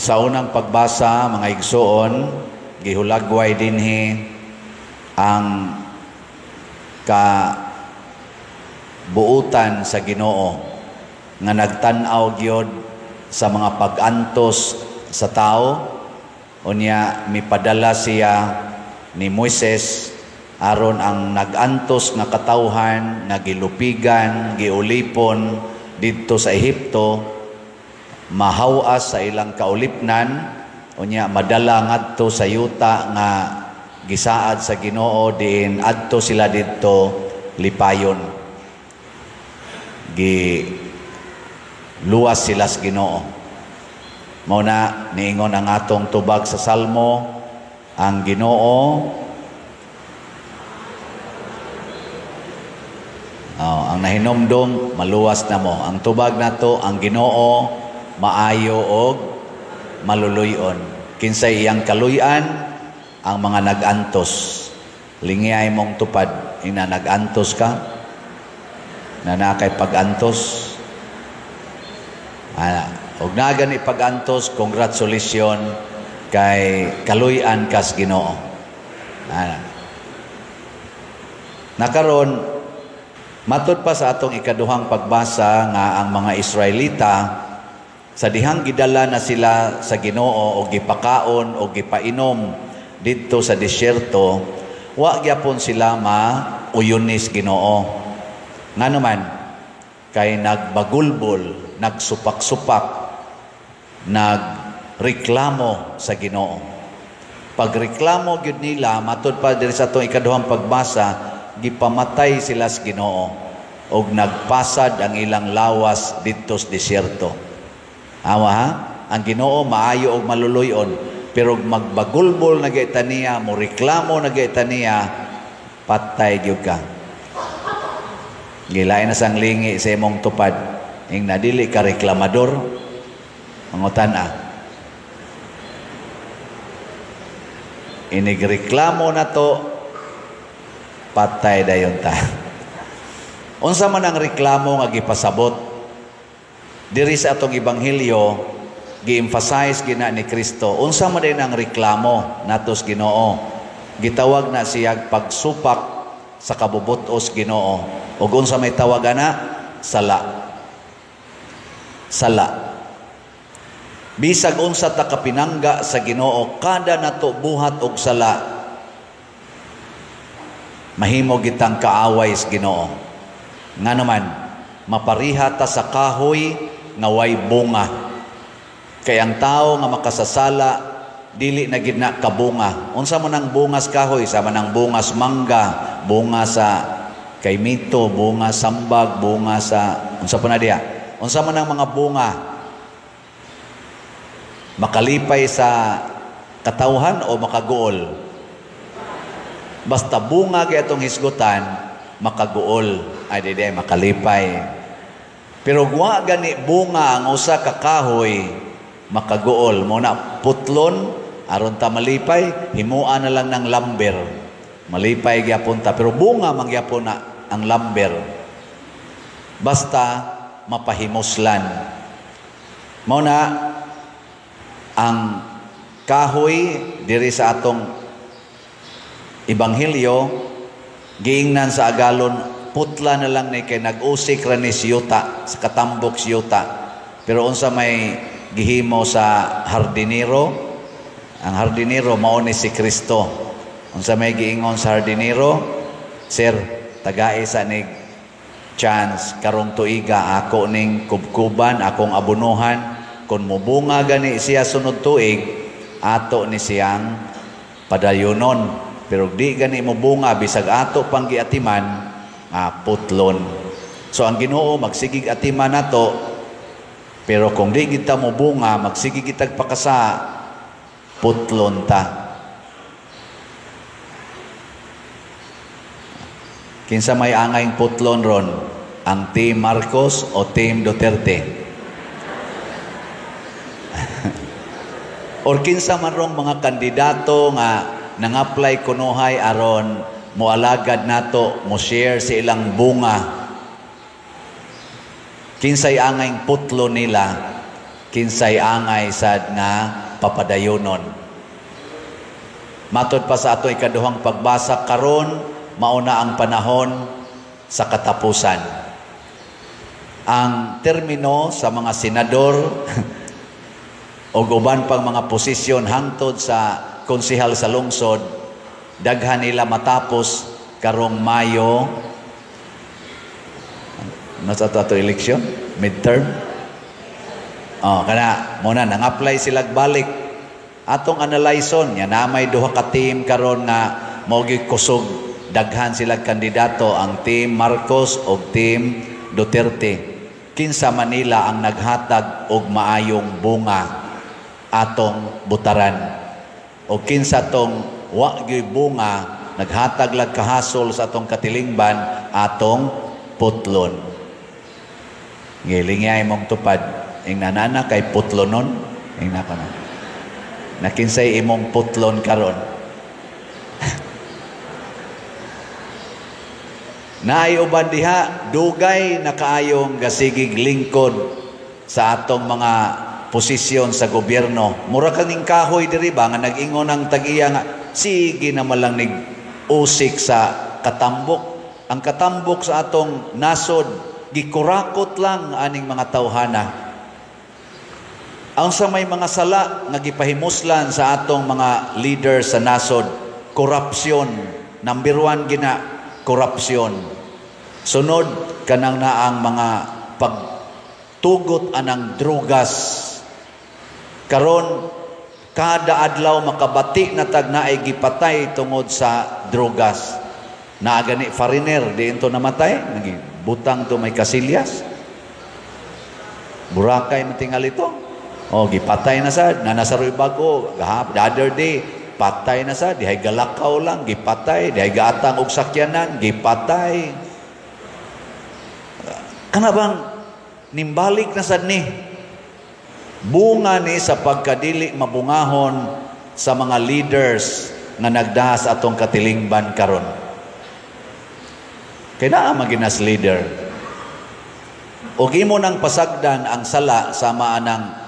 Sa unang pagbasa, mga igsoon, gihulagway dinhi ang kabuutan sa Ginoo nga nagtan-aw gyud sa mga pag-antos sa tao. Unya mipadala siya ni Moises aron ang nag-antos nga katawhan nga gilupigan, giulipon didto sa Ehipto, mahawas sa ilang kaulipnan, unya madala ngadto sa yuta nga gisaad sa Ginoo, diin adto sila didto lipayon. Gi luwas sila sa Ginoo. Mao na niingon ang atong tubag sa Salmo, ang Ginoo. Oh, ang nahinomdom maluwas na mo. Ang tubag nato, ang Ginoo maayo og maluluyon. Kinsay iyang kaluy-an? Ang mga nag-antos. Lingiyay mong tupad, ina nag-antos ka, na nakay pag-antos. Og na gani pag-antos, congratulations kay kaluy-an kas Ginoo. Nakaron matud pa sa atong ikaduhang pagbasa nga ang mga Israelita sa dihang gidala na sila sa Ginoo o gipakaon o gipainom didto sa disyerto, wa gyapon sila mauyunis Ginoo. Ngano man, kay nagbagulbol, nagsupak-supak, nagreklamo sa Ginoo. Pagreklamo gyud nila, matud pa diri sa atong ikaduhang pagbasa, gipamatay sila sa Ginoo og nagpasad ang ilang lawas didto sa disyerto. Awa ha? Ang Ginoo maayo og maluluyon, pero magbagulbol na gyud niya, mo reklamo na gyud niya, patay gyud ka. Gilain na sang lingi sa imong tupad. Ing nadili ka reklamador, mangutan ah. Inigreklamo na to, patay dayon ta. Unsa man ang reklamo nga gipasabot diri sa atong ebanghelyo, gi-emphasize gina ni Kristo. Unsa man din ang reklamo natos Ginoo? Gitawag na siya pagsupak sa kabubutos Ginoo. Ug unsa may tawag ana? Sala. Sala. Bisag unsa ta kapinangga sa Ginoo, kada nato buhat og sala, mahimo gitang kaaway sa Ginoo. Ngano man, mapariha ta sa kahoy nga way bunga. Kay ang tao nga makasasala dili na gid na kabunga. Unsa man ang bungas kahoy? Sama nang bungas mangga, bunga sa kaymito, bunga sambag, bunga sa unsa pa na diha? Unsa man ang mga bunga? Makalipay sa katawhan o makaguol? Basta bunga kay atong hisgutan, makaguol. Ay di di makalipay. Pero wa gani bunga ang usa ka kahoy, makaguol. Mo na putlon aron ta malipay, himua na lang ng lumber. Malipay gyapon ta, pero bunga man gyapon na ang lumber. Basta mapahimuslan. Mao na ang kahoy diri sa atong ebanghelyo, giingnan sa agalon, putla na lang ni kay nag-usik ra ni siyuta, sa katambok siyuta. Pero unsa may gihimo sa hardinero? Ang hardinero mao ni si Kristo. Unsa may giingon sa hardinero? Sir, tagae sa nig chance karong tuiga, ako ning kubkuban, akong abunuhan. Kung mubunga gani siya sunod tuig, ato ni siyang padayonon. Pero di gani mubunga bisag ato pang giatiman, putlon. So ang Ginoo magsigig atiman nato, pero kung di kita mubunga, magsigig kitag pakasa, putlon ta. Kinsa may angayng putlon ron? Ang Team Marcos o Team Duterte? Or kinsa man rong mga kandidato nga nang-apply kunuhay aron moalagad nato, mo share sa ilang bunga. Kinsay angayng putlo nila, Kinsay angay sad nga papadayonon. Matod pa sa ato ikaduhang pagbasa karon, mauna ang panahon sa katapusan. Ang termino sa mga senador o uban pang mga posisyon hangtod sa konsehal sa lungsod, daghan nila matapos karong Mayo. Nasa ato eleksyon, midterm. Oh, kana mo na nang-apply sila balik. Atong analyson nya na may duha ka team karon nga mao gyud kusog, daghan sila kandidato, ang Team Marcos o Team Duterte. Kinsa Manila ang naghatag og maayong bunga, atong butaran, o kinsa tong wa gyud bunga, naghatag lag kahasol sa atong katilingban, atong putlon? Ngilingay mong tupad ing nanana kay putlonon, ing nako na nakinsay imong putlon karon. Naay uban diha dugay na kaayong gasigig lingkod sa atong mga posisyon sa gobyerno. Mura kaning kahoy diri ba nga nag-ingon ang tag-iya nga sige na malang nig usik sa katambok. Ang katambok sa atong nasod gikurakot lang aning mga tawhana. Ang sa may mga sala nga gipahimuslan sa atong mga leader sa nasod, korupsyon. Number 1 gina, korupsyon. Sunod kanang naang mga pagtugot anang drugas. Karon kada adlaw makabati na tag naay gipatay tungod sa drugas. Naa gani foreigner diinto namatay, nagibutang to may kasilyas. Burakay matingal ito. Oh, gipatay na sad, na nasa Ruy Bago, the other day, patay na sad, dihay galakaw lang, gipatay, dihay gaatang og sakyanan, gipatay. Kana bang nimbalik na sad ni? Bunga ni sa pagkadili mabungahon sa mga leaders nga nagdahas atong katilingban karon. Kay naa maginas leader. Og imo nang pasagdan ang sala sama anang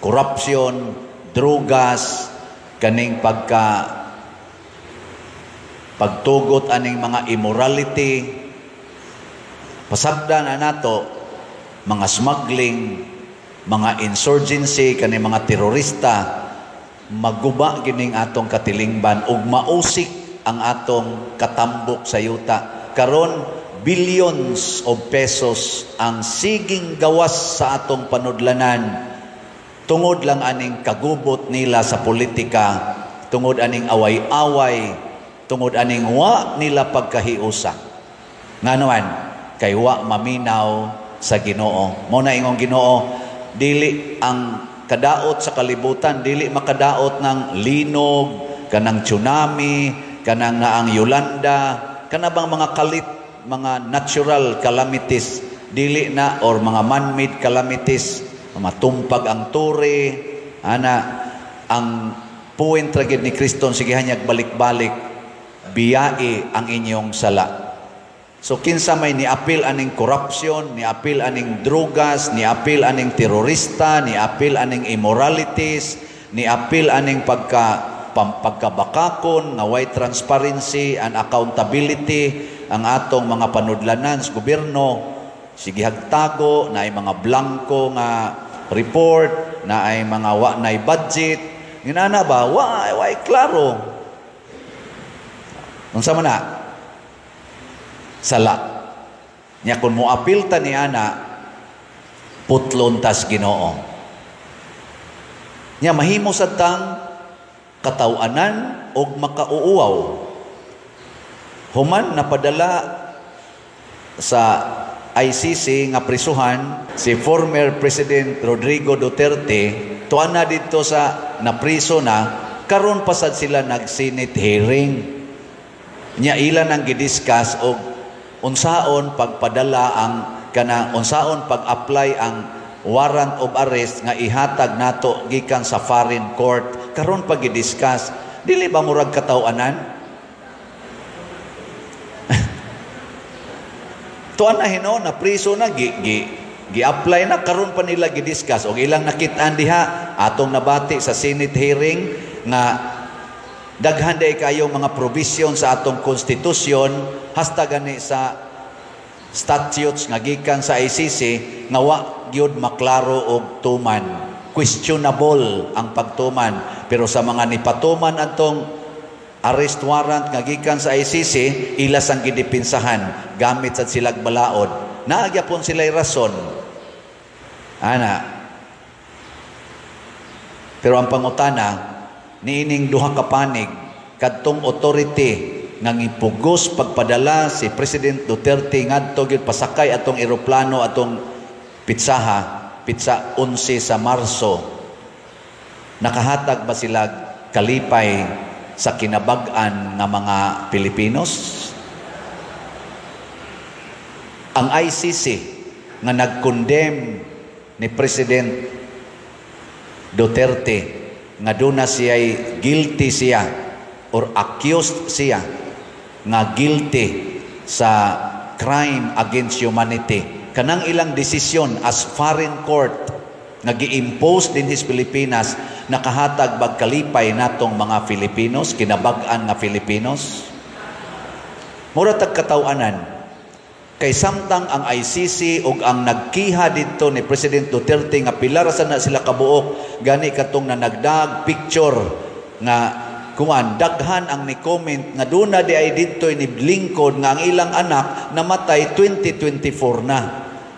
korupsyon, drugas, kaning pagtugot aning mga immorality, pasagdan na nato mga smuggling, mga insurgency, kaning mga terorista, maguba gining atong katilingban ug mausik ang atong katambok sa yuta. Karon billions of pesos ang siging gawas sa atong panudlanan tungod lang aning kagubot nila sa politika, tungod aning away-away, tungod aning wa nila pagkahiusa. Nganuan, kay wa maminaw sa Ginoo. Mo na ingong Ginoo, dili ang kadaot sa kalibutan, dili makadaot ng linog, kanang tsunami, kanang naang Yolanda, kanabang mga kalit, mga natural calamities, dili na, or mga man-made calamities, matumpag ang tore, ana, ang point ra gid ni Kristo, sige hanyag balik-balik, biyai ang inyong sala. So kinsa may niapil aning corruption, niapil aning drugas, niapil aning terorista, niapil aning immoralities, niapil aning pagkabakakon nga way transparency and accountability ang atong mga panudlanan sa gobyerno, sige hagtago, na ay mga blanco nga report, na ay mga wa nay budget, nginana ba wa way klaro. Unsa man na sala nya kun moapil ta ni ana, putlon tas Ginoo. Nya mahimo sad tang kataw-anan og makauuaw. Human napadala sa ICC nga prisuhan si former President Rodrigo Duterte, tuan na dito sa napriso na, karon pasad sila nag-Senate hearing. Nya ila nang gidiscuss og unsaon pagpadala ang kana, unsaon pag-apply ang warrant of arrest nga ihatag nato gikan sa foreign court. Karon pag gidiscuss, dili ba murag kataw-anan? Tuan na hino, na priso na, gi, gi, Gi-apply na, karon pa nila gidiscuss og ilang nakit-an diha, atong nabati sa Senate hearing nga daghan day kayo mga provision sa atong konstitusyon hasta gani sa statutes nga gikan sa ICC nga wa gyud maklaro og tuman, questionable ang pagtuman. Pero sa mga nipatuman atong arrest warrant nga gikan sa ICC, ila sang gidipinsahan gamit sa silag balaod, naa gyapon sila'y rason ana. Pero ang pangutana, niining duha ka panig, kadtong authority nga gipugos pagpadala si President Duterte ngadto gyud pasakay atong eroplano atong pitsaha, pitsa 11 sa Marso, nakahatag ba sila kalipay sa kinabag-an nga mga Pilipinos? Ang ICC nga nag-condemn ni President Duterte nga duna siya, guilty siya or accused siya nga guilty sa crime against humanity, kanang ilang desisyon as foreign court nga gi-impose dinhi sa Pilipinas, nakahatag bag kalipay natong mga Filipinos, kinabag-an nga Filipinos? Mura tag kataw-anan. Kay samtang ang ICC ug ang nagkiha didto ni President Duterte nga pila ra na sila kabuok, gani katong nanagdag picture nga kuan, daghan ang ni comment nga duna di ay didto ni lingkod nga ang ilang anak namatay 2024 na.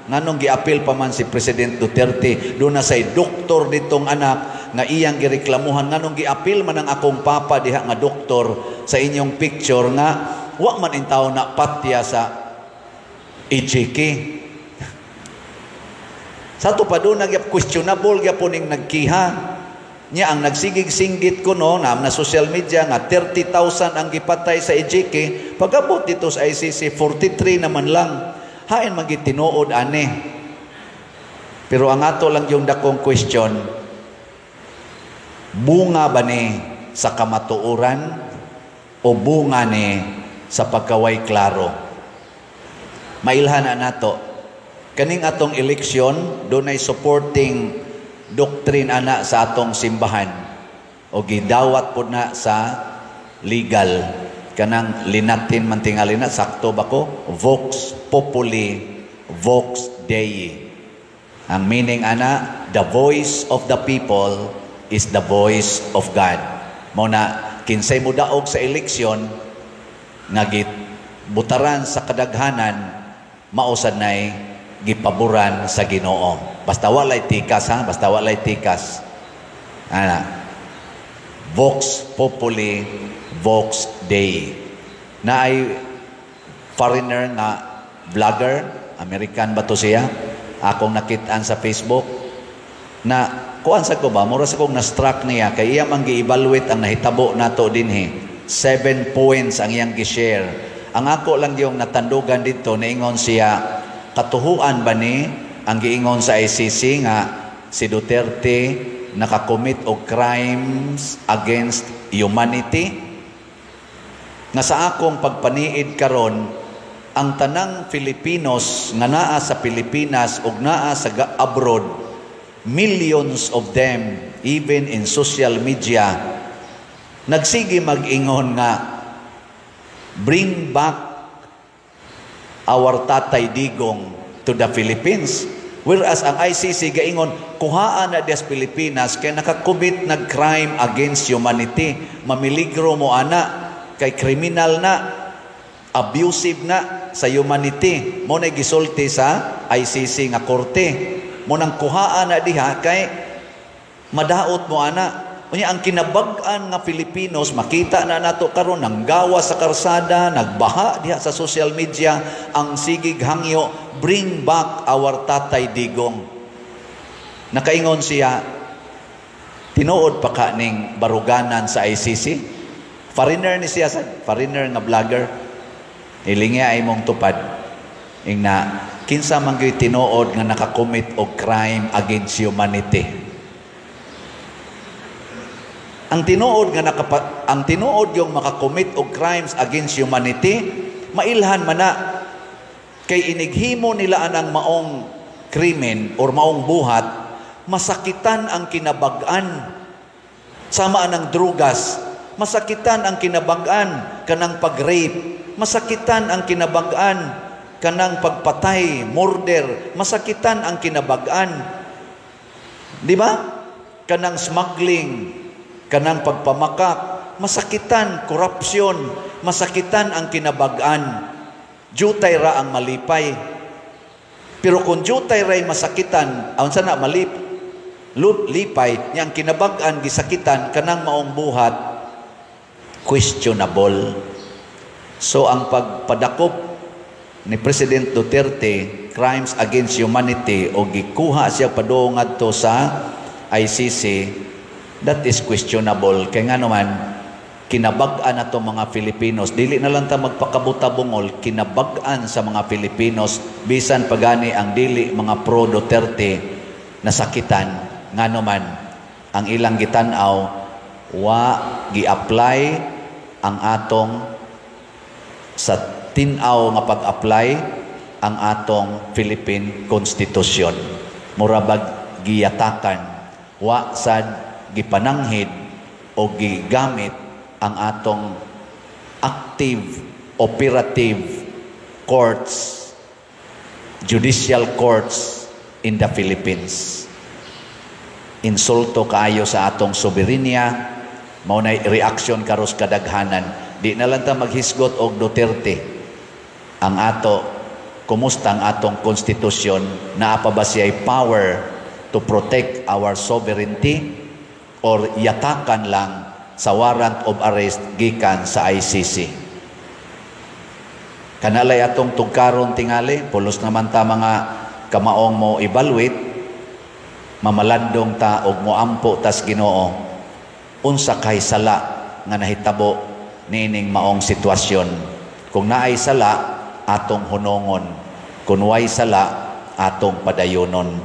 Nganong giapil pa man si President Duterte? Duna say doktor ditong anak nga iyang gireklamuhan, nganong giapil man ang akong papa diha nga doktor sa inyong picture nga wa man intaw na patya sa EJK? Sa ato pa doon, nagyap questionable gyapon ning nagkiha niya. Ang nagsigig singgit ko no na, na social media nga 30,000 ang gipatay sa EJK, pagabot dito sa ICC, 43 naman lang. Hain man tinuod ani? Pero ang ato lang yung dakong question, bunga ba ni sa kamatuoran o bunga ni sa pagkaway klaro? Mailhan na nato kaning atong eleksyon, dunay supporting doctrine ana sa atong simbahan o gidawat po na sa legal, kanang linatin man tingali na, sakto ba ko? Vox populi, vox Dei. Ang meaning ana, the voice of the people is the voice of God. Mao na kinsay modaog sa eleksyon nga butaran sa kadaghanan, mao sad nay gipaboran sa Ginoo. Basta walay tikas ha, basta walay tikas. Ana. Vox populi, vox Dei. Na ay foreigner nga vlogger, American ba to siya? Akong nakitaan sa Facebook na kuan sa ko ba, mura sa kong na-struck niya kay iya man gi-evaluate ang nahitabo nato dinhi. 7 points ang iyang gi-share. Ang ako lang yung natandugan dito, niingon siya, katuhuan ba ni ang giingon sa ICC nga si Duterte nakakommit og crimes against humanity? Nga sa akong pagpaniid karon, ang tanang Filipinos nga naa sa Pilipinas ug naa sa abroad, millions of them, even in social media, nagsige mag-ingon nga "Bring back our Tatay Digong to the Philippines." Whereas ang ICC gaingon, kuhaan na dias Pilipinas kay nakakommit nag crime against humanity. Mamiligro mo ana kay criminal na, abusive na sa humanity. Mao na gisulti sa ICC nga korte. Mao nang kuhaan na diha kay madaot mo ana. Unya ang kinabag-an nga Filipinos, makita na nato karon nang gawa sa karsada, nagbaha diha sa social media ang sigig hangyo, "Bring back our Tatay Digong." Nakaingon siya, tinuod pa ka ning baruganan sa ICC? Foreigner ni siya sa foreigner nga vlogger. Ilingi ay mong tupad. Ingna, kinsa man gyud tinuod nga nakakommit og crime against humanity? Ang tinuod yung makakommit og crimes against humanity, mailhan man na kay inighimo nila anang maong krimen or maong buhat, masakitan ang kinabag-an. Sama ang drugas, masakitan ang kinabag-an. Kanang pag-rape, masakitan ang kinabag-an. Kanang pagpatay, murder, masakitan ang kinabag-an. Di ba? Kanang smuggling, kanang pagpamakak, masakitan, korupsyon, masakitan ang kinabag-an. Jutay ra ang malipay. Pero kung jutay ra'y masakitan, unsa na lipay, niyang kinabag-an gisakitan, kanang maong buhat, questionable. So ang pagpadakop ni President Duterte, crimes against humanity, o gikuha siya padung ngadto sa ICC, that is questionable. Kaya nga naman, kinabag-an na mga Filipinos, dili na lang ta magpakabuta-bungol, kinabag-an sa mga Filipinos, bisan pagani ang dili mga pro Duterte, nasakitan. Nga naman, ang ilang gitan-aw, wa gi-apply ang atong sa tin-aw nga pag-apply ang atong Philippine Constitution. Mura bag giyatakan, wa sad gipananghid o gigamit ang atong active operative courts, judicial courts in the Philippines. Insulto kaayo sa atong soberenya, mao nay reaction karos kadaghanan. Di na lang ta maghisgot og Duterte. Ang ato, kumusta ang atong konstitusyon? Naa pa ba siya power to protect our sovereignty or yatakan lang sa warrant of arrest gikan sa ICC? Kanalay atong tugkaron tingali, pulos naman ta mga kamaong mo evaluate, mamalandong ta og moampo tas Ginoo, unsa kay sala nga nahitabo niining maong sitwasyon? Kung naay sala, atong hunongon. Kung way sala, atong padayonon.